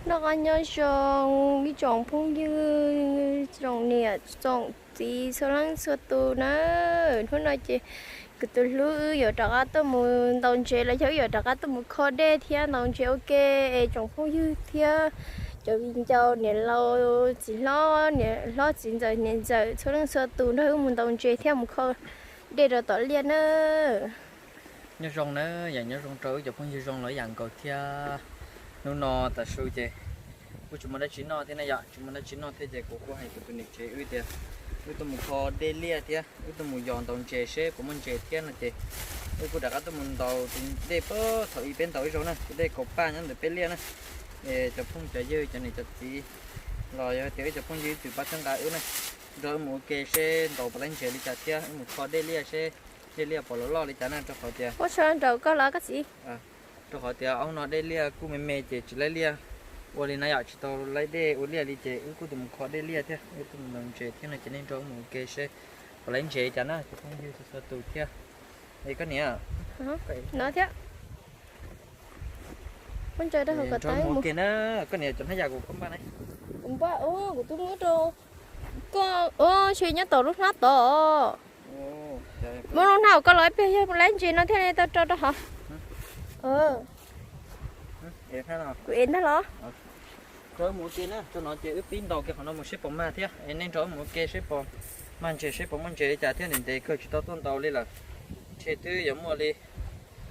Noj qab nyob zoo ib tsoom phooj ywg, tsoom niam tsoom txiv txhua leej txhua tus na. Hnub no ces kuv tus hlub wb yuav rov qab tuaj mus ntaus ntses los yog wb yuav rov qab tuaj mus kho dej thiab ntaus ntses ua ke es tsoom phooj ywg thiab cov viv ncaus niam laus txiv hlob, niam hlob txiv ntxawm niam ntxawm txhua leej txhua tus nrog wb mus ntaus ntses thiab mus kho dej rau tom liaj na. Nyob zoo na, yam nyob zoo rau wb cov phooj ywg zoo los yam nkaus thiab. Hnub no tav su ces kuj tsis muaj dab tsi noj thiab na yom, tsis muaj dab tsi noj thiab ces kuv kuj hais kuv tus niam tsev wb tias wb tuaj mus kho dej liaj thiab wb tuaj mus yos ntaus ntses seb puas muaj ntses thiab no ces wb kuj rov qab tuaj mus ntaus tus dej puag thaum ub peb ntaus ib zaug na, tus dej kaum paj nyob ntawm peb liaj na. Es cov phooj cov ywg cov niam cov txiv los yog tias wb cov phooj ywg ib txwm pab txhawb nqa wb na, nrog wb mus ua ke seb ntaus puas laib ntses li cas thiab wb mus kho dej liaj seb dej liaj puas loj loj li cas na, rau qhov tias, rau qhov tias ob hnub no dej liaj kuj me me ces tsis laib liaj ua li na yom, tsis tau laib dej ua liaj li ces wb kuj tuaj mus kho dej liaj thiab wb tuaj mus ntaus ntses thiab no ces nej nrog wb mus ua ke seb puas laib ntses li cas na cov phooj ywg txhua txhua tus thiab. Es koj niam, no thiab. Nrog wb mus ua ke na, koj niam cov hnab yas kuv koj npaj ne. Kuv npaj, kuv twb muab rau koj, ntshe nyob tom lub hnab tod. Muab lub hnab uas koj los ib pliag yog laib ntses no thiaj li tau rau rau hov. Kuv ev ntag los. Nrog wb mus ua ke na, tso no ces wb pib ntaus kiag qhov no mus seb puas mag thiab es nej nrog wb mus ua ke seb puas mag ntses seb puas muaj ntses li cas thiab, ntev ntev kawg tsis tau tuaj ntaus li lawm. Ntshe twb yuav muaj li,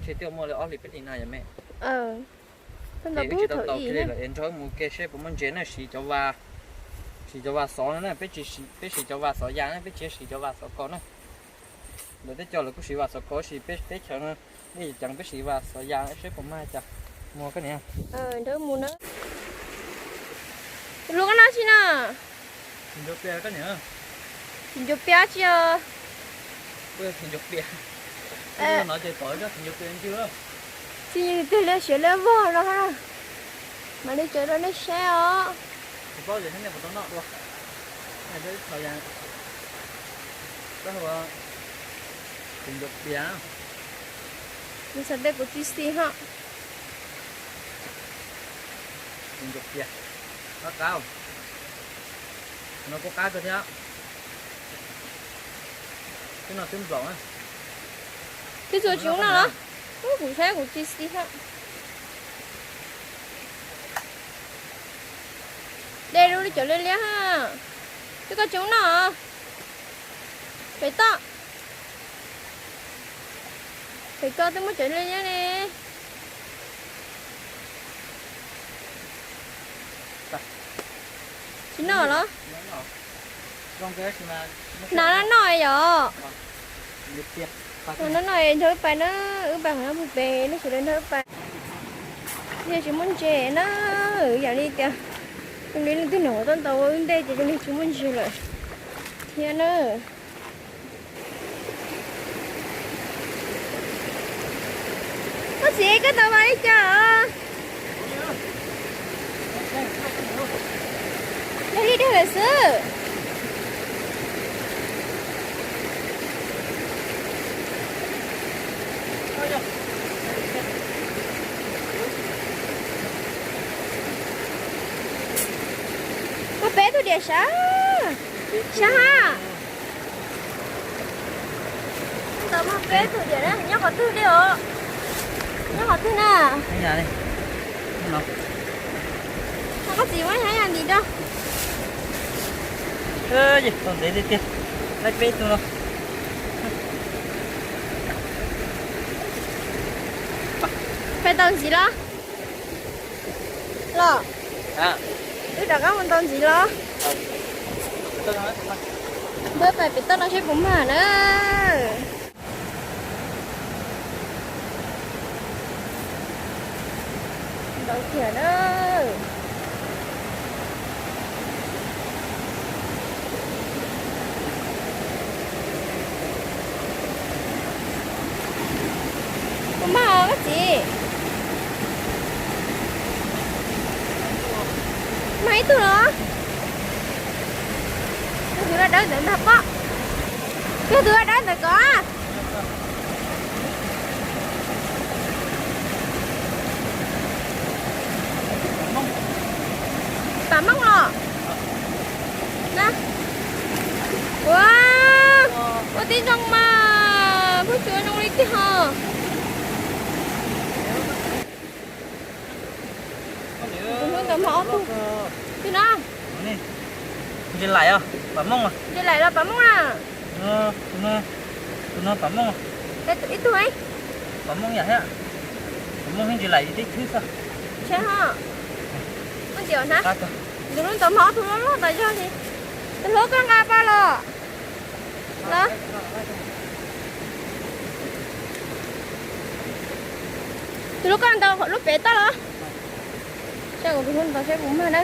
ntshe twb yuav muaj li ob hlis peb hlis na yom me. Ces wb tsis tau ntaus kiag li lawm es nrog wb mus ua ke seb puas muaj ntses na, siv cov vas, siv cov vas xov no na, peb tsis, peb siv cov vas xov yas na, peb tsis siv cov vas xov kaus na. Lawv teb chaws lawv kuj siv vas xov kaus, sis peb teb chaws no nej ceev peb siv vas xov yas seb puas mag cas. Mus koj niam. Nrog wb mus na. Tus hlub koj noj tsi na? Tsis ncuav pias koj niam. Tsis ncuav pias tsi os? Kuj yog tsis ncuav pias. No ces pom tsis ncuav pias ncw. Tsis twg liab siav liab vog no ha. Mam li tso rau nej saib os. Tsis paub tias nej puas tau noj dua. Koj hu, tsis ncuav pias. Nws xav tej kuv tsis xis ho. Tsis ncuav pias. Qab qab. No kuj qab kawg thiab. Twb no twb nplaum. Twb tsis ua tsis ua noj los? Kuv saib kuv tsis xis ho. De lub li cov liab liab ha. Twb koj tsis ua noj. Pem toj. Pem toj twb muab cov liab liab ne. Tsis noj los? Hnav no noj yom. Hnav no noj nrog wb pais na, wb pais qhov no pem, nej sawv daws nrog wb pais. Yog tsis muaj ntses na, yam li tias zoo li leej twg nyuam qhuav tuaj ntaus ua wb ntej ces zoo li tsis muaj ntses lawm thiab na. Koj txiv, koj tau vas li cas? Yog li dag lawm xwb. Muaj peb tug diam sab, sab ha. Ntawd muaj peb tug diam na, nyob qhov twg li os? Nyob qhov twg na? Koj txiv muab hab yas ntim rau. Tau ntev tiag tiag, laib peb tug no. Pais tau ntxiv los? Los, wb rov qab mus ntaus ntxiv los? Npawg pais pem toj no seb puas mag na. Ntaus kiag na. Puas mag os koj txiv? Mag ib tug los? Tus dawb dawb ntawd ntag pob. Tus dawb dawb ntawd kov. Pam Moob los na. Ua, ua tib zoo mas, phooj ywg, zoo li tiag ho. Tus hnub ntawd mas ob tug. Twg no? Ntses Laim os, Pam Moob. Ntses Laim los Pam Moob na? Tus no Pam Moob. Ib tug, Pam Moob yam thiab. Pam Moob thiab Ntses Laim tib thwb xwb. Sab ho. Muaj ntsis na. Tus hnub ntawd mas ob tug loj loj tas zog li. Tus hlub koj nqa paj los. Los. Tus hlub koj ntaus lub pem toj los. Saib kuv tus hlub ntaus saib puas mag na.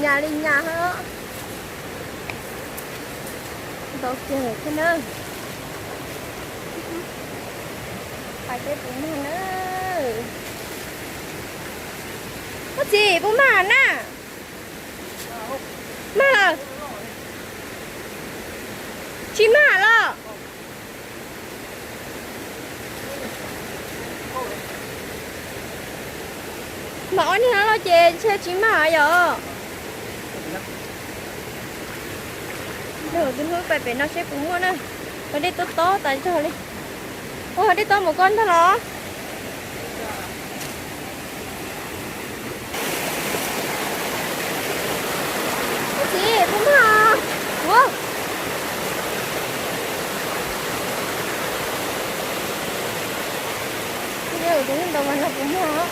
Nyas li nyas ho. Ntaus kiag thiab na. Pais seb puas mag na. Koj txiv, puas mag na? Mag lawm. Tsis mag los? Mas ob niag no los ces ntshe tsis mag yom. Tus hnub pais pem no seb puas muaj na. Ua dej tob tob tas zog li. Ua dej tob mus koj ntag los. Txiv, puas mag? Ua, tus ntawd mas no puas mag?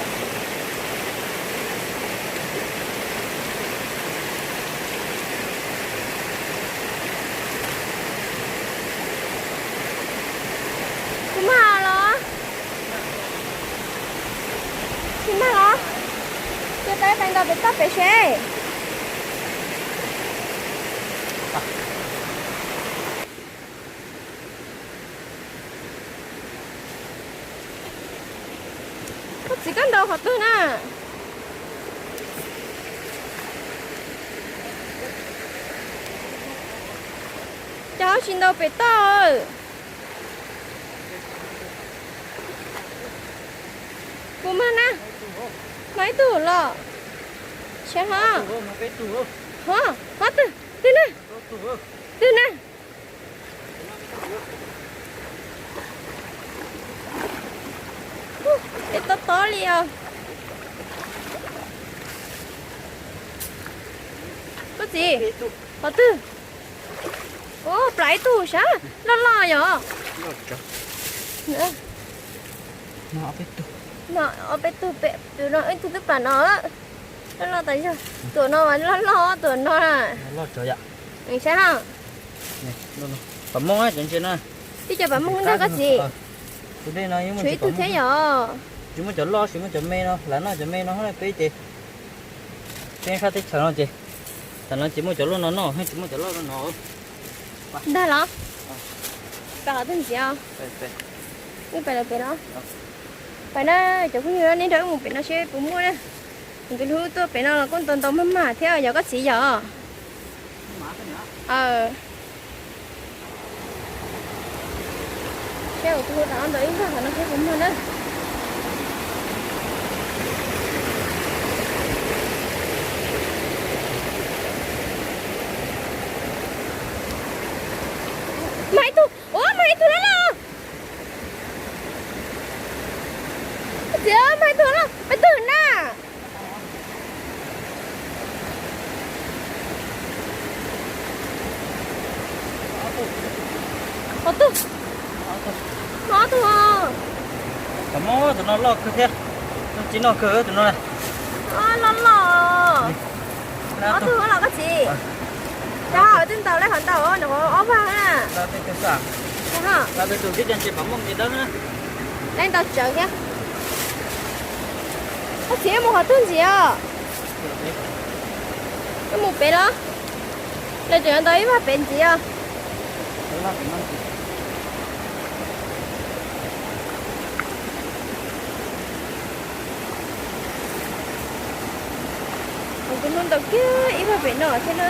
Puas mag los? Tsis mag los? Cia peb pais ntaus pem toj pem seb. Koj txiv, koj ntaus qhov twg na? Cas ho tsis ntaus pem toj? Puas mag na? Mag ib tug los? Seb ho. Ho, ho twg, twg na? Twg na? Ub, dej tob tob li os. Koj txiv, qhov twg? Ub, plam ib tug sab loj loj yom. No ob peb tug, pem tus no ib tug twb plam no. Loj loj tas zog. Tuam no mas loj loj, tuam no na. Saib ha. Pam Moob cov ntses na. Twb cov Pam Moob ntag koj txiv. Tus dej no tshuav ib tug thiab yom. Tsis muaj cov loj, tsis muaj cov me no, lam noj cov me no peb ces, peb sab teb chaws no ces, tam no ces muaj cov loj no noj, tsis muaj cov loj no no. Ntag los? Pais qhov twg ntxiv os? Wb pais lawm pem los? Pais na, cov phooj ywg, nej nrog wb mus pem no seb puas muaj na. Kuv tus hlub tuaj pem no los kuj ntau ntau mag mag thiab yog koj txiv yom. Seb kuv tus hlub rov ntau ib zag qhov no seb puas mag na. Mag ib tug, ua mag ib tug loj loj. Txiv, mag ib tug loj, peb tug na. Ob tug, ob tug. Pam Moob, tus no loj kawg thiab. Tsis noj kawg tus no. Loj loj. Ob tug los koj txiv. Cov twb ntaus lawm, qhov ntau no ob vag na. Leej ntau tsawv thiab. Koj txiv, mus qhov twg ntxiv os? Wb mus pem los? Lawv tseem ntau ib vag pem ntxiv os. Kuv tus hlub ntau kiag ib vag pem no thiab na.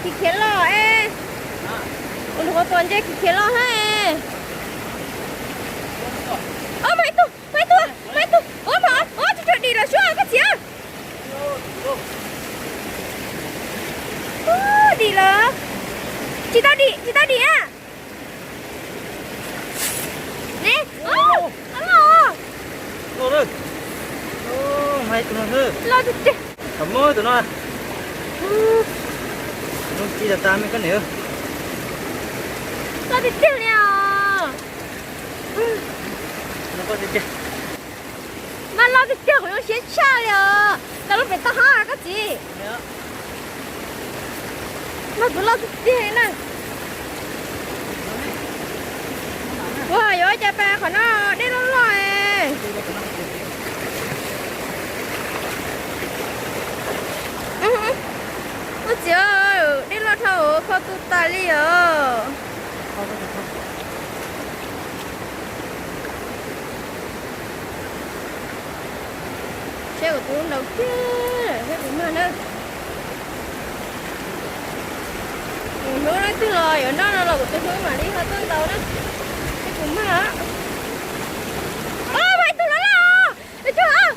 Khiav los es, ua lub qhov tuam ntse khiav los hab es. Ob, mas ib tug, mas ib tug, mas ib tug, ob, mas ob, tsis tshua dim los suab koj txiv. Dim lawm. Tsis tau dim, tsis tau dim a. Ne, ob, los. Los tiag tiag. Muab tus no, lub ci tas tas me koj niam. Loj tiag tiag li os. Mas loj tiag tiag, kuv zoo siab tshaj li os. Tau lub pem toj hab koj txiv. Mas kuv loj tiag tiag na. Ua yuav ua cas pas qhov no dej loj loj. Koj txiv, dej loj dhau kho tu tas li os. Seb kuv tus hlub ntaus kiag seb puas mag na. Kuv hlub leej twg los yuav noj no los kuv tus hlub mam li ho tuaj ntaus na. Seb puas mag. Ob, mas ib tug loj loj. Ua tsuag,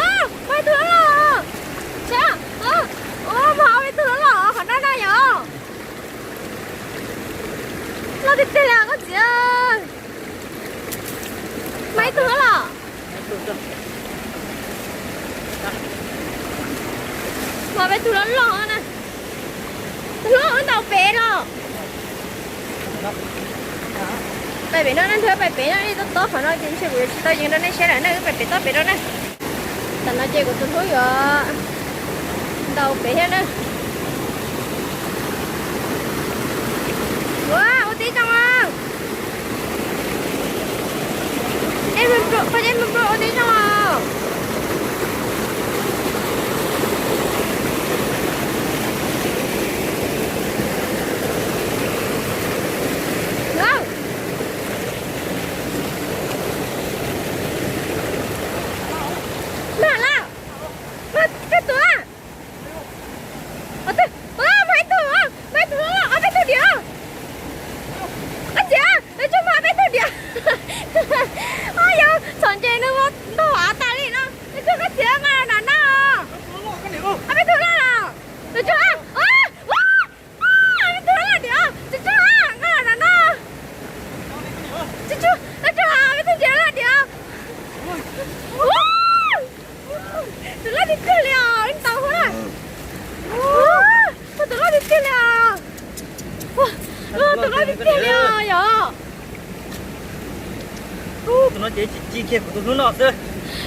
ob, mas ib tug loj loj. Seb, ob, mas ob peb tug loj loj qhov no na yom. Loj tiag tiag li koj txiv. Mas ib tug loj loj. Mas peb tug loj loj na. Tus hlub wb ntaus pem los. Pais pem no na, nrog pais pem no, nej tob tob qhov no ces ntshe kuv yuav tsis tau yees rau nej saib lawm na, wb pais pem tob pem no na. Tam no ces kuv tus hlub yuav ntaus pem thiab na. Ua, ua tib zoo os. Ej, pog, ej, ua tib zoo os. Mag lawm. Mag koj tus. Ob tug, mas ib tug, mas ib tug, ob peb tug diam. Koj txiv, tsuag mas peb tug diam. Yog txhom ntses nws ua ntog av tas li no. Tsuag koj txiv, nqa los nram no. Ob peb tug loj los. Tsuag, ob peb tug loj diam. Tsuag, nqa los nram no. Tsuag, tsuag, ob peb tug ntses loj diam. Tus loj tiag tiag li os, ib tau hua na. Tus loj tiag tiag li os. Tus loj tiag tiag li os yom. Tus no ces tsis ci kiag kuv tus hlub no xwb.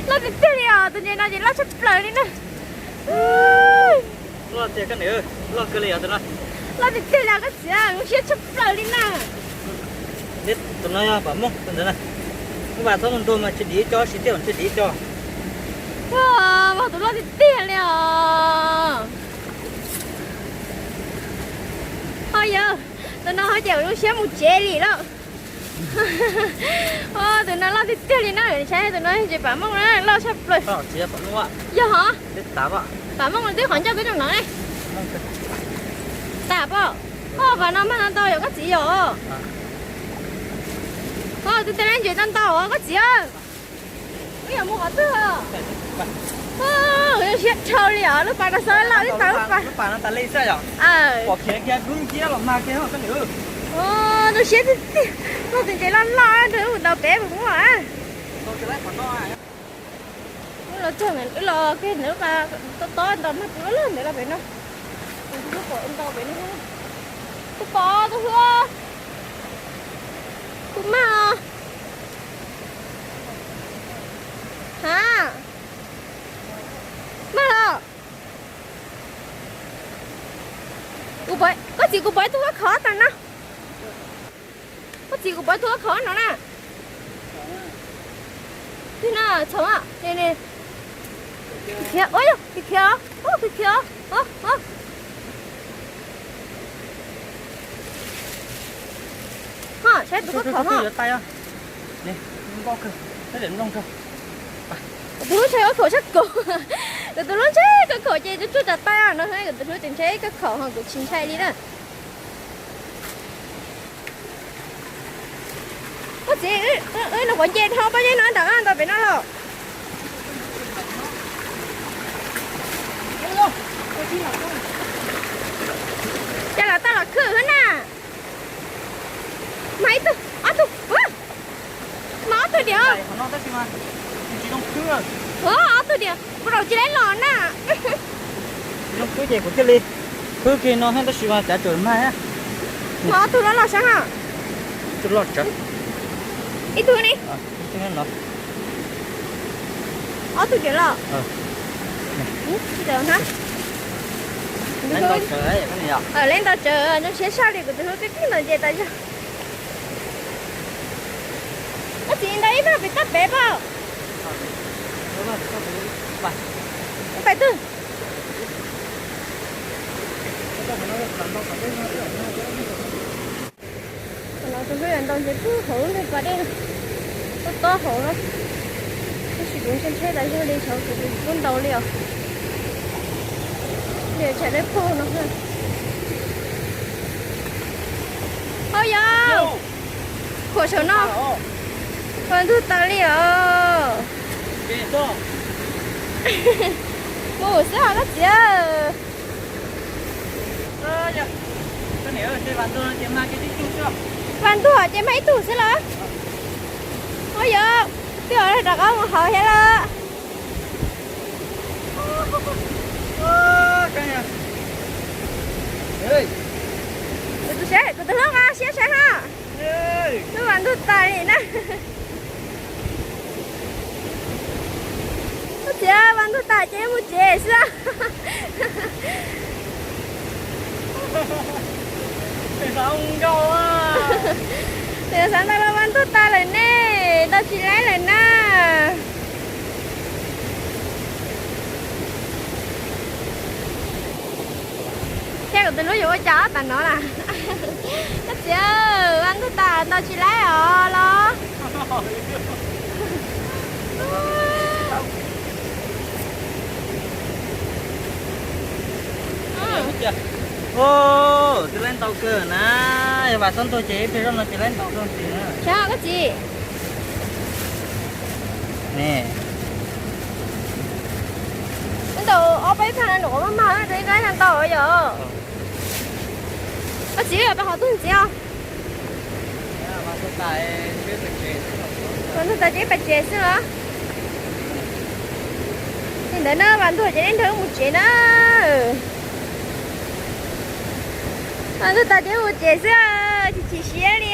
Loj tiag tiag li os, tus ntses no ces loj tshaj plaws li na. Loj tiag koj niam, loj kawg li os tus no. Loj tiag tiag li os koj txiv, zoo siab tshaj plaws li na. Tus no yog pam mooj tus ntawd na. Muab vas txhob ntug mas tsis dim co, siv tiaj mas tsis dim co. Ua, tus loj tiag tiag li os. Ho yog, tus no ho ces zoo siab mus tsev li lawm. Tus no loj tiag tiag li na, saib tus no tsis pam mooj na, loj tshaj plaws. Yog hov, pam mooj twb qhov ncauj twb zoo no ne. Tas pom, ho pas no mag tau ntau yom koj txiv yom. Ho tus tej lab ntses tau ntau koj txiv. Wb yuav mus qhov twg? Zoo siab dhau li os, lub pas no xav loj ib tag lub pas. Pom khiav kiag dub nciab los mag kiag koj niam. Zoo siab tiag tiag, loj tus ntses loj loj nrog wb mus ntaus pem puas muaj. Wb los txog wb los kiag ntawm lub pas tob tob ntaus mag puas loj ntawd los pem no. Kuv twb pom ntaus pem no. Kuv pom tus hlub. Kuv mag os. Ha, mag los. Koj txiv, kuv pom ib tug khov tas no. Koj txiv, kuv pom ib tug khov no na. Twg na, txhoov, ne ne. Khiav, ua yog khiav, khiav, khiav. Ho saib tus khov ho. Tus hlub tshaj ob thaum sab kaum. Kuv tus hlub ntshe koj khaum ces tsuj tsuj rau tais no, kuv tus hlub tseem ntshe koj khaum ho kuv tsis ntshai li na. Koj txiv, wb los quav nce dhau pob zeb no ntawm ntau pem no los. Cas los tau los khwb xwb na. Mas ib tug, ob tug, mas ob tug diam. Ob tug diam, puas laus tsis laib los na. Khwb ces kuv thiaj li khwb kiag no thiab tab sis mas cav tseem mag. Mas ob tug loj loj sab ha. Ib tug ni. Ob tug diam los. Tsis tau na. Lawv ntau tsawv, zoo siab saj li kuv tus hlub twb kheej ntaus nce tas zog. Koj txiv ntaus ib pab pem toj pem pab. Pem twg? Tus hlub yuav ntaus nce puag hauv lub ntug pas dej, tob tob hauv na. Tab sis kuv ntshai ntshai tas zog li, xyov kuv puas ntaus li os. Li tsam dej puag no. Hauj yog, khuam saum no, ua ntug tas li os. Mus xwb os koj txiv. Vas ntug ces mag ib tug xwb los? Hauj yog, twb rov qab mus hauv thiab lawm. Kuv tus hlub nqa siab saib ha. Lub vas ntug tas li na. Koj txiv, vas ntug tas ces mus tsev xwb. Xav ntau los vas ntug tas lawm ne, ntaus tsis laib lawm na. Thiab kuv tus hlub yuav ua cas tas no na. Koj txiv, vas ntug tas ntaus tsis laib os los. Twb laib ntau kawg na, yog vas txhob ntug ces ib pliag zoj no ces laib ntau kawg ntxiv na. Koj txiv, ne, ntaus ob peb tag no nws quav maj maj, rau ib kab ntau yom. Koj txiv, peb qhov twg ntxiv os? Vas ntug tas ces pais tsev xwb los? Li ntawd na, vas ntug ces nej nrog wb mus tsev na. Vas ntug tas ces mus tsev xwb, chim chim siab li.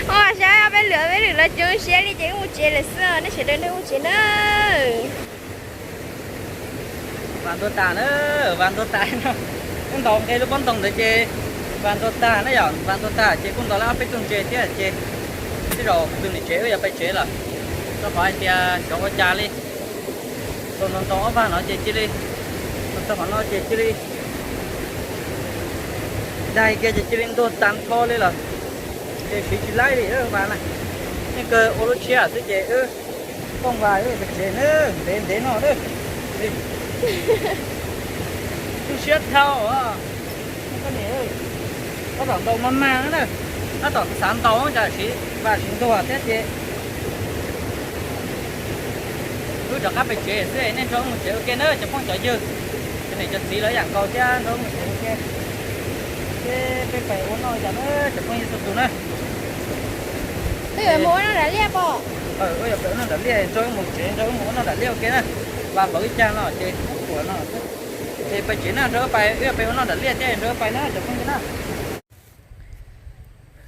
Ua saib peb lwm peb lwm los zoo siab li ces wb mus tsev lawm xwb, nej sawv daws nrog wb mus tsev na. Vas ntuag tas na, vas ntuag tas no. Wb ntaus nqe lub pob ntoo ntawd ces vas ntuag tas na yom, vas ntuag tas ces kuj ntaus lawm ob peb tug ntses thiab ces tej zaum tus niam tsev wb yuav pais tsev lawm, rau qhov hais tias xyov ua cas li, tau ntaus ntaus ob vas no ces cia li, tau qhov no ces cia li daig kiag ces cia li ntuag tas nrho li lawm. Ces siv tsis laib li vas na, yeej kawg ua lub tshiab xwb ces wb tooj vas wb pais tsev na, ntev ntev no na. Tu siab dhau. Tab tom ntaus mas mas na, tab tom xav ntaus cas siv vas siv ntuag thiab ces wb rov qab pais tsev xwb, nej nrog wb mus tsev ua ke na cov phooj cov ywg, cov niam cov txiv lawv yam nkaus thiab nrog wb mus tsev ua ke. Ces peb pais ua noj cas na cov phooj ywg txhua tus na. Wb yuav mus ua noj nram liaj pom. Wb yuav pais ua noj nram liaj, nrog wb mus tsev, nrog wb mus ua noj nram liaj ua ke na. Vas npaum ib cag no ces kuv kuam no xwb. Ces pais tsev na, nrog wb pais, wb yuav pais ua noj nram liaj thiab, nrog wb pais na cov phooj ywg na.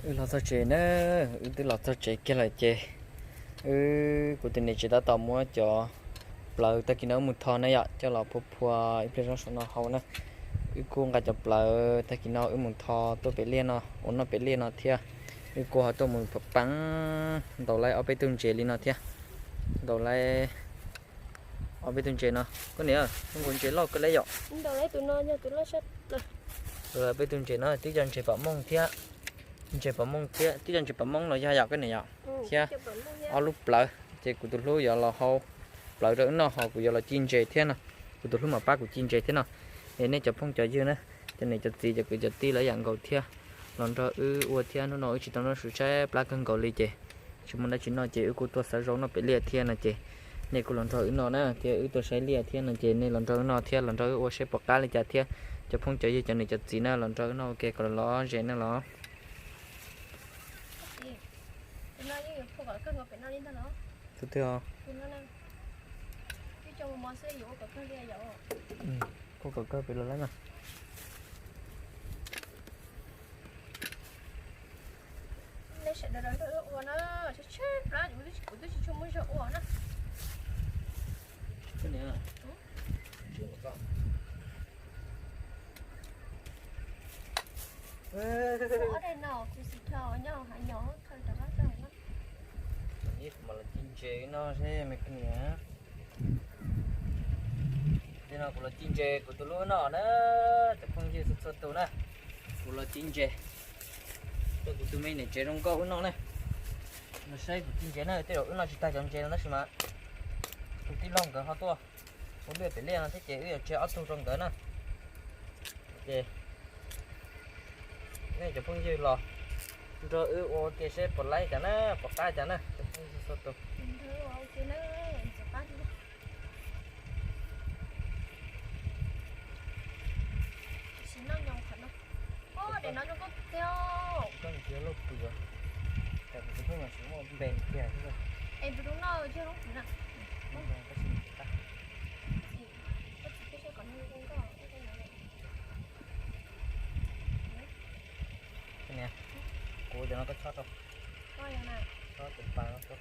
Wb los txog tsev na, wb twb los txog tsev kiag lawm ces wb, kuv tus niam tsev tab tom muab cov plawv tag kis no wb mus tho na yom, coj los phua phua ib pliag zoj saum no hau na. Wb kuj nqa cov plawv tag kis no wb mus tho tuaj pem liaj no, ua noj pem liaj no thiab. Wb kuj ho tuaj mus pam ntaus laib ob peb tug ntses li no thiab. Ntaus laib ob peb tug ntses no, koj niam, zoo nkaus ntses loj kawg li yom. Ntaus laib tus no yog tus loj sab plaws. Ntaus laib peb tug ntses no, twb cov ntses pam mooj thiab, ntses pam mooj thiab, twb cov ntses pam mooj los yog yom koj niam yom, thiab ob lub plawv. Ces kuv tus hlub yuav los hau plawv rau wb noj ho kuv yuav los ci ntses thiab no. Kuv tus hlub mam pab kuv ci ntses thiab no. Es nej cov phooj cov ywg na, cov niam cov txiv cov kwv cov tij lawv yam nkaus thiab, los nrog wb ua thiab. Hnub no wb tsis tau noj su tshaib plab kawg nkaus li ces tsis muaj dab tsi noj ces wb kuj tuaj xav zoo noj pem liaj thiab no ces nej kuj los nrog wb noj na, thiab wb tuaj saib liaj thiab no ces nej los nrog wb noj thiab los nrog wb ua seb puas qab li cas thiab. Cov phooj cov ywg cov niam cov txiv na los nrog wb noj ua ke kom los ze na los. Tus twg os? Kuv kom kawg pem los lawm na. Nej sawv daws nrog wb ua na, tshaib tshaib plab kuv twb tsis tshua muaj zog ua na. Ua ob daim no kuv xav nyob hav nyom thawj rov qab tag na. Kuv mam los ci ntses no seb me koj niam. Nim no kuv los ci ntses kuv tus hlub noj na, cov phooj ywg txhua txhua tus na. Kuv los ci ntses rau kuv tus me niam tsev zoo nkauj wb noj na. Los saib kuv ci ntses na, tej zaum wb noj tsis tag cov ntses no tab sis mas tus tij laug nkawd ho tuaj ua liaj pem liaj no thiab ces wb yuav tseg ob tug rau nkawd na. Ces nej cov phooj ywg los nrog wb ua ke seb puas laib cas na, puas qab cas na cov phooj ywg txhua tus. Koj ntsia lub pwm, cas kuv tus hlub mas tsis muaj npe kiag thiab. Niam, kuv cov no koj chob rau, chob tus pas no rau.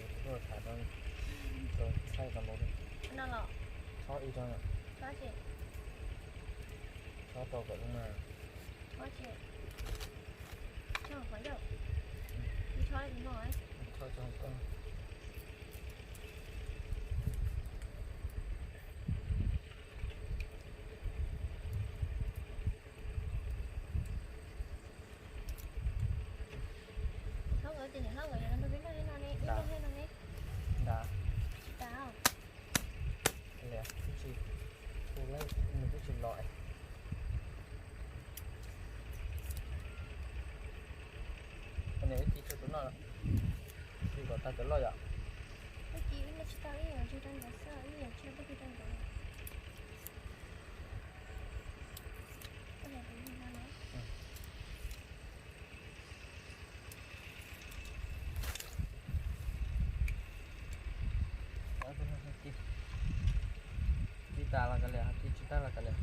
Kuv tuaj tham rau, rau thaij rau nkaus li. Chob ib rau, chob rau kom zoo na. Chob rau koj. Hlob nkawd ces niam hlob nkawd yuav los nrog peb noj li no ne, wb noj thiab no ne. Nrad. Tsis tas. Twb tsis, nws twb tsis los. Niam wb ci tsuag tus noj, ci kom tag cov loj yom. Wb ci wb noj tsis tau, wb yuav tseg rau nkawd xwb, wb yuav tseg tag kis rau nkawd. Ci tas los kav liam, ci tsis tag los kav liam,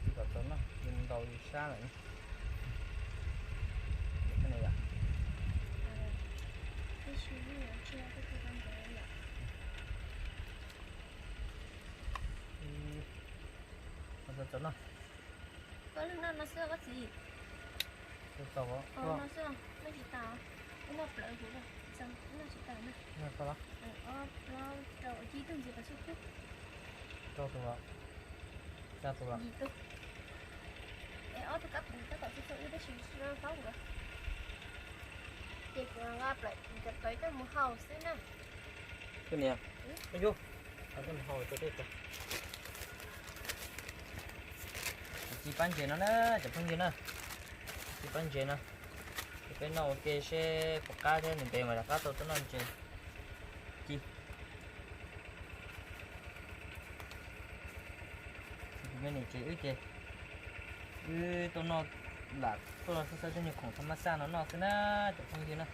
ci kom txaus noj, yus ntaus yus sab lawm. Txaus noj. Koj leej noj no xwb koj txiv. Txaus, no xwb, noj tsis tas, wb noj plaws huv, noj tsis tas na. Ob plaub rau, ci ib tug ntxiv pas xub khub. Rau tus, xya tus, yim tus. Es ob tug kab pum tab tom txhua txhua ib tab sis paub nkawd. Ces kuv nqa plaws cov tawv coj mus hau xwb na. Koj niam, koj yug, koj mus hau rau tej tag. Ci pab ntses no na, cov phooj ywg na. Ci pab ntses no, ces peb noj ua ke seb puas qab thiab nws ntev mas rov qab tau tuaj noj ntses. Ci. Tus me niam tsev wb ces wb tuaj noj, lam tuaj xawb xawb tej nyuag khoom tha mab xaj no noj xwb na, cov phooj ywg na.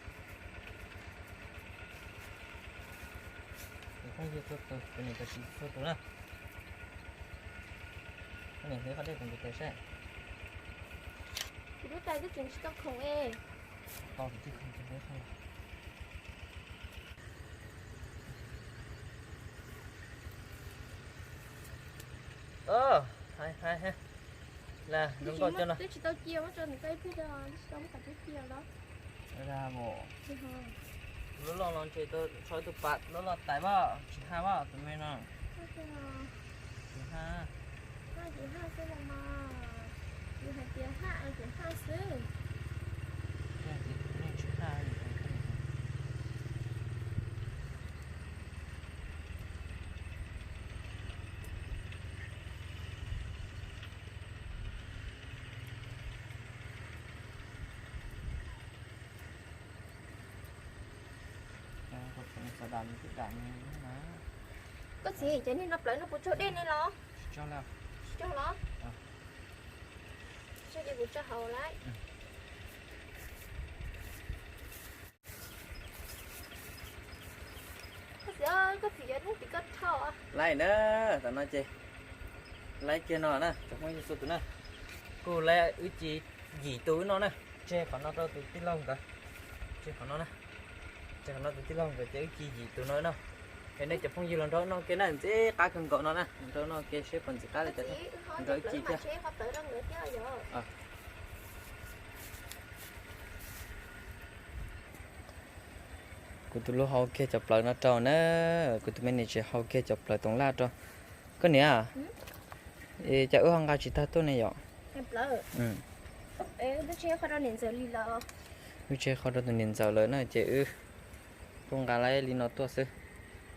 Cov phooj ywg txhua tus, cov niam cov txiv txhua tus na. Koj niam hliv qhov dej kuv nqis tes saib. Kuv lub tais twb tseem tsis tau khoom es. Tau tus tij khoom tsis hliv qhov. Hais hais, zoo nkauj coj no. Twb tsis tau cia, muab tso nws tau ib pliag, twb tsis tau muab qhov twb cia los. Lub loj no ntshe tsho ib tug pas loj loj tais pab, tsis haj pab tus me no. Tsis haj. Haj tsis haj xwb los mas. Yus hais tias haj ces haj xwb. Xav dam li twb dam li na. Koj txiv, cov niag no plawv no puas tsaug dej ne los? Tsis tsaug los? Tsis tsaug los? Tsis tsaug ces kuv tso hauv lawm. Koj txiv, koj txiv yuav neeg tim koj thauj. Laij na, tam no ces laij kiag no na, cov phooj ywg txhua tus na. Kuj laij wb ci yim tus wb noj na, tseg qhov no rau tus tij laug nkawd. Tseg qhov no na, tseg qhov no tus tij laug nkawd ces wb ci yim tus no wb noj. Es nej cov phooj ywg los nrog wb noj ke na, ntxim qab kawg nkaus no na, nrog wb noj ke seb puas ntxim qab li cas thiab, nrog wb ci thiab. Kuv tus hlub hau kiag cov plawv no rau na, kuv tus me niam tsev hau kiag cov plawv toov laj rau. Koj niam, cas wb ho nqa tsis tag tuaj ne yom? Wb tseg qhov rau tus niam ntxawm lawm na ces wb kuj nqa laij li no tuaj xwb.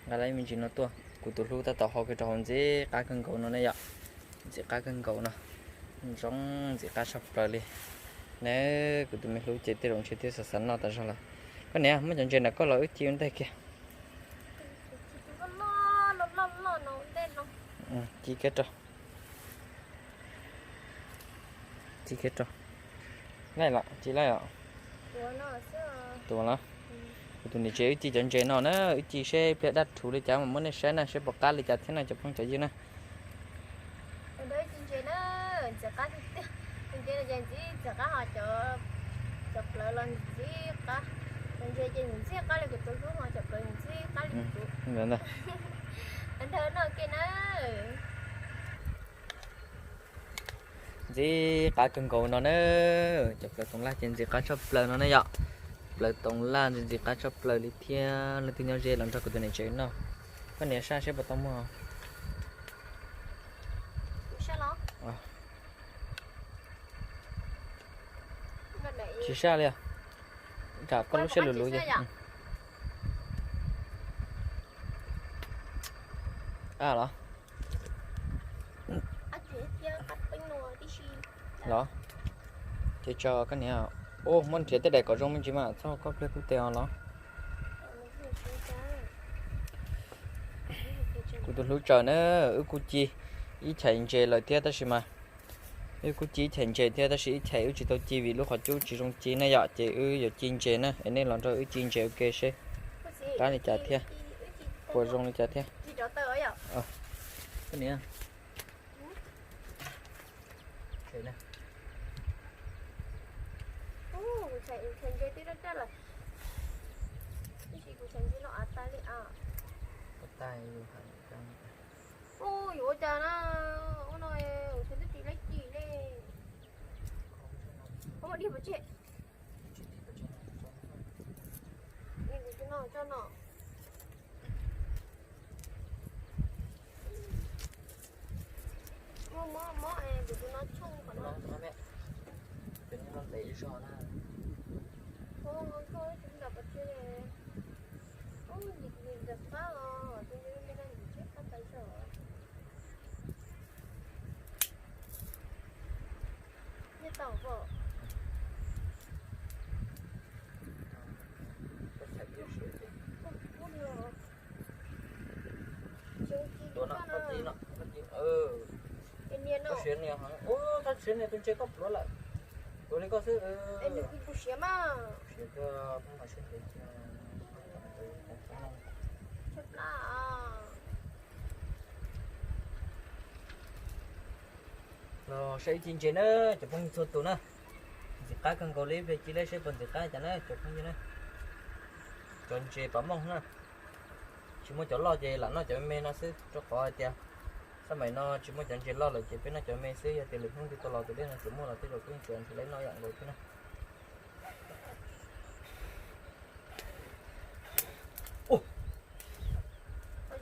Nqa laij me ntsis no tuaj, kuv tus hlub tab tom hau kiag rau hauv ntxim qab kawg nkaus no ne yom. Ntxim qab kawg nkaus no, zoo ntxim qab tshaj plaws li. Na, kuv tus me hlub ces tej zaum ntshe twb xav xav noj tas zog lawm. Koj niam, muab cov ntses ntawm koj los wb ci ua ntej kiag. Ci kiag rau. Ci kiag rau. Laij los, ci laij os. Tuav los. Kuv tus niam tsev wb ci cov ntses no na, wb ci seb pliag daj rhuv li cas mas muab nej saib na, seb puas qab li cas thiab na cov phooj cov ywg na. Ntses na, ntxim qab tiag tiag. Ntses no ces ntxim qab ho cov, cov plawv los ntxim qab. Cov ntses ces ntxim qab li kuv tus hlub ho cov plawv ntxim qab li kuv tus. Nrog noj ke na. Ntxim qab kawg nkaus no na. Cov plawv toov laj ces ntxim qab tshaj plaws no ne yom. Plawv toov laj ntxim ntxim qab tshaj plaws li thiab, leej twg nyob ze los nrog kuv tus niam tsev noj. Koj niam saj seb puas tau muag. Tsis saj li. Tsam koj lub siab luv luv ces. A los. Los. Ces tso koj niam. Ua muab nrhiav tej daim kom zoo me ntsis mas txhob koj pliag kuj tes os los. Kuv tus hlub tsaws na, wb kuj ci ib chais ntses lawm thiab tab sis mas, wb kuj ci ib chais ntses thiab tab sis ib chais wb tsis tau ci vim lub qhov cub tsis zoo ci na yom, ces wb yuav ci ntses na, es nej los nrog wb ci ntses ua ke seb qab li cas thiab, puas zoo li cas thiab. Koj niam. Yuav ua cas na, ua no kuv twb tsis laib ci li. Koj muab dig pov tseg. Kuv tsis no tso no. Muab, muab, muab kuv tus no tshooj qhov no. Tus no ntev zog na. Ua nkaus tshooj ib tug nram pov tseg. Ub, ntxim qab os, tus me me no ntxim qab tas zog. Nyiaj tau pom. Ub, ub, ub. Tus no, koj ci no, koj ci, koj siav nias heev. Ub, koj siav nias tus ntses koj pluav lawm. Ua li koj xwb. Siav koj pheej mas siav tes. Los saib wb ci ntses na, cov phooj ywg txhua tus na. Ntxim qab kawg nkaus li, ib pliag ci leb seb puas ntxim qab cas na cov phooj ywg na. Cov ntses pam mooj na. Tsis muaj cov loj ces lam noj cov me me no xwb, rau qhov hais tias xab maim no tsis muaj cov ntses loj lawm ces peb noj cov me xwb, yog tias lwm hnub twg tau los tus dej no tseem muaj los tej zaum peb tseem nrhiav leb noj ib yam nkaus thiab na. Ua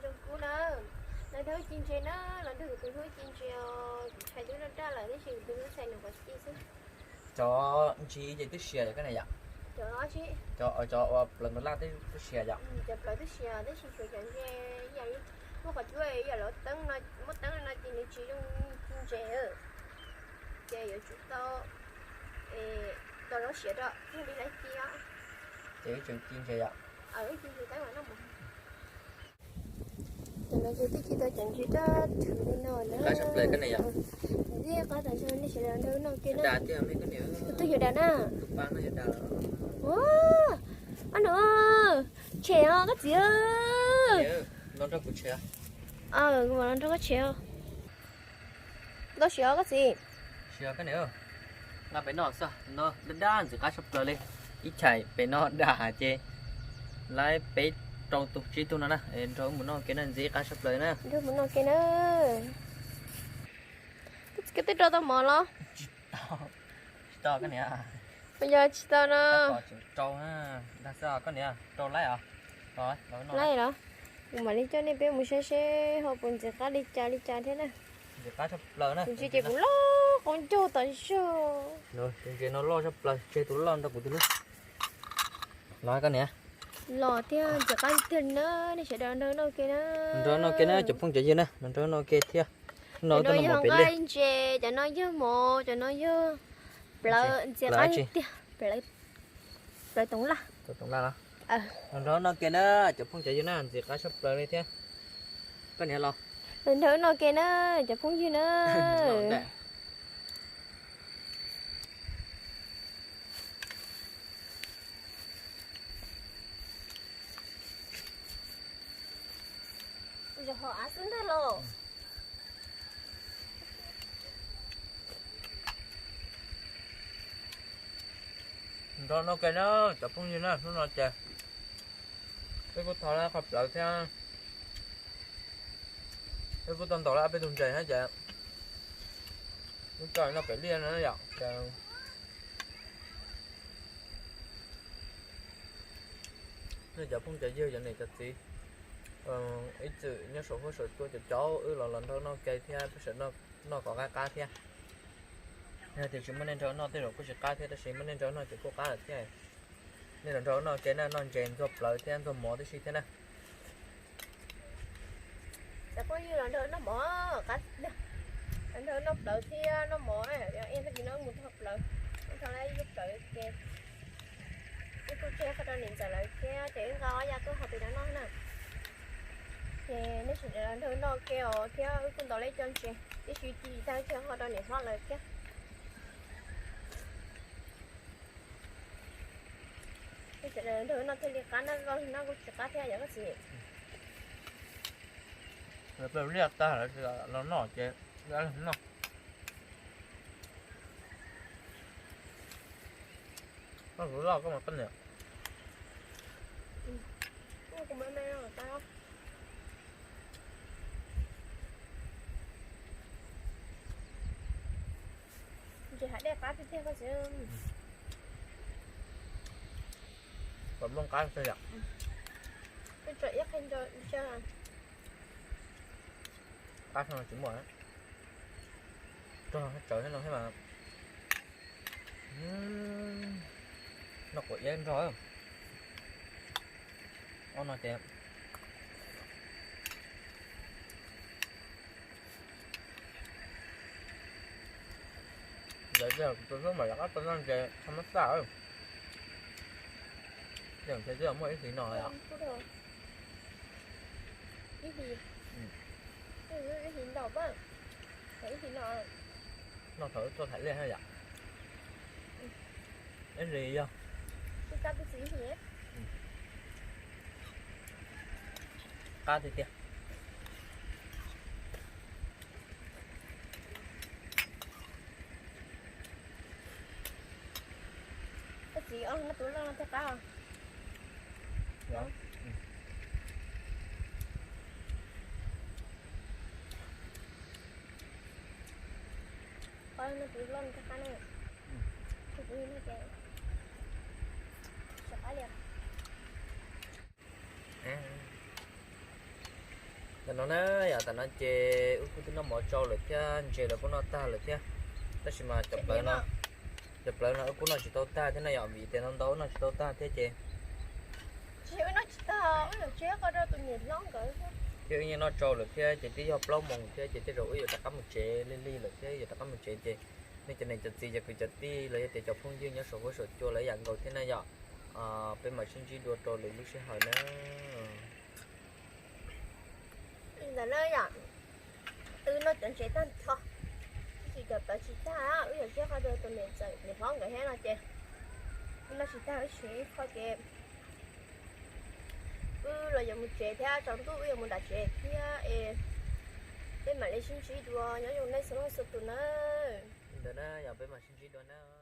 zoo kub na, los nrog wb ci ntses na, los nrog kuv tus hlub ci ntses os, kuv tshais twb raj raj lawm tab sis kuv tus hlub tshais nws qhov ci xwb. Cov ntsis ces twb siav yom koj niam yom? Cov, cov uas plawv ntawd laj twb siav yom? Cov plawv twb siav tab sis tshuav cov ntses ib yam li muaj qhov cuab ib yam li teeb no, muaj teeb no ces nws tsis zoo ci ntses. Ces yuav tsum tau, tau zaub siav rau thiaj li laiv ci os. Ces wb tseem ci ntses yom? Wb ci ntses teeb mas noj mus. No ces twb tsis tau ceev tsis rab tshwm li no na. Qab tshaj plaws koj niam yom. Ntxim qab tas zog nej sawv daws nrog wb noj ke na. Tus twg yuav dam na? Tus pa no yuav dam. Ua, ob nus, tshem os koj txiv. Los nrog kuv tshem. Kuv mam los nrog koj tshem os. Ntau siav os koj txiv. Siav koj niam. Nqa pem no xwb, no dab dab ntxim qab tshaj plaws li. Ib chais pem no dam ces lawv peb rau tus tsib tug no na, nrog wb mus noj ke na, ntxim qab tshaj plaws na. Nrog mus noj ke na. Koj txiv, koj twb rau tau mov los? Tsis tau, tsis tau koj niam. Puas yog tsis tau no? Tseem rau, dag xwb koj niam, rau laib os. Laib los? Kuv mam li coj nej peb mus saib seb ho puas ntxim qab li cas li cas thiab na. Ntxim qab tshaj plaws na. Kuv ntsia ces kuv loj qaub ncaug tas zog. Tus ntses no loj tshaj plaws, tseg tus loj nrog kuv tus hlub. Los koj niam. Los thiab ntxim qab tiag na, nej sawv daws nrog noj ke na. Nrog noj ke na cov phooj cov ywg na, nrog noj ke thiab. No yog nqaij ntses, cov no yog mov, cov no yog plawv, ntxim qab tiag. Plawv toov laj. Nrog noj ke na cov phooj cov ywg na, ntxim qab tshaj plaws li thiab. Koj niam los. Nrog noj ke na cov phooj ywg na. Zog ho av xwb ntag los. Nrog noj ke na cov phooj ywg na, hnub no ces wb kuj thau lawm qhov plawv thiab, wb kuj tau ntaus lawm ob peb tug ntses thiab ces wb coj noj pem liaj no yom. Ces nej cov phooj cov ywg, cov niam cov txiv, ib txwm nyob saum huab saum cua cov caum wb los los nrog noj ke thiab peb sawv daws noj kom qab qab thiab. Yog tias tsis muaj nej nrog noj tej zaum kuj tsis qab thiab, tab sis muaj nej nrog noj ces kuj qab lawm thiab. Nej los nrog noj ke na, noj ntses ntxuag plawv thiab ntxuag mov tib si thiab na. Cov phooj yw los nrog noj mov, los nrog noj plawv thiab noj mov, ib tag kis no mus thau plawv, mus thau lawm ib lub plawv ces wb kuj tseg qhov rau niam ntxawm lawv thiab ces wb nqa ob yav tuaj hau pem no noj na. Ces nej sawv daws los nrog noj ke os thiab wb kuj ntaus lawm cov ntses tib si ci tag tseg qhov rau niam hlob lawv thiab. Nrog noj thiaj li qab, noj kuj tsis qab thiab yom koj txiv. Lawv liaj tag lawv los noj ces noj. Koj tus loj koj mas poj niam. Ntses hav dej qab tiag tiag koj txiv. Kom nplooj qab xwb yom. Peb tso ib qho ntso. Qab no tsis muaj, rog tsawv no thiab mas. Noj quav iab nrog. Ob no ces ntawd kuv tus hlub mas rov qab tau noj ntses thaj mab xaj. Ces twb muaj ib hlis no lawm. Ib hlis, ib hlis ntau, ib hlis no. Noj thaum wb tuaj Thaim Liaj na yom. Ib hlis yog qab tiag tiag. Koj txiv, ob no tus loj no thiaj qab. Ob no tus loj no thiaj qab na. Tus no ces tsis qab li. Tam no na yom, tam no ces wb kuj twb noj mov tsau lawm thiab ntses lawv kuj noj tag lawm thiab, tab sis mas cov plawv no, cov plawv no wb kuj noj tsis tau tag thiab na yom, vim tias ntau ntau wb noj tsis tau tag thiab ces thiab wb yeej noj tsau lawm thiab ces twb yog plaub moos thiab ces tej zaum wb yuav rov qab mus tsev lig lig lawm thiab yuav rov qab mus tsev ces nej cov niam cov txiv cov kwv cov tij los yog tias cov phooj ywg nyob saum huab saum cua lawv ib yam nkaus thiab na yom. Peb mam sib ntsib dua rau lwm lub sij hawm na. Li ntawd na yom, wb noj cov ntses tag nrho, wb tsis cov plawv tsis tag, wb yuav siv qhov rau tus niam ntxawm niam hlob nkawd thiab no ces wb noj tsis tag, wb siv qhov ces wb los yuav mus tsev thiab, tsaus ntuj wb yuav mus nram tsev thiab es peb mam li sib ntsib dua, nyob zoo nej txhua leej txhua tus na. Ntawd na yog peb mam sib ntsib dua na.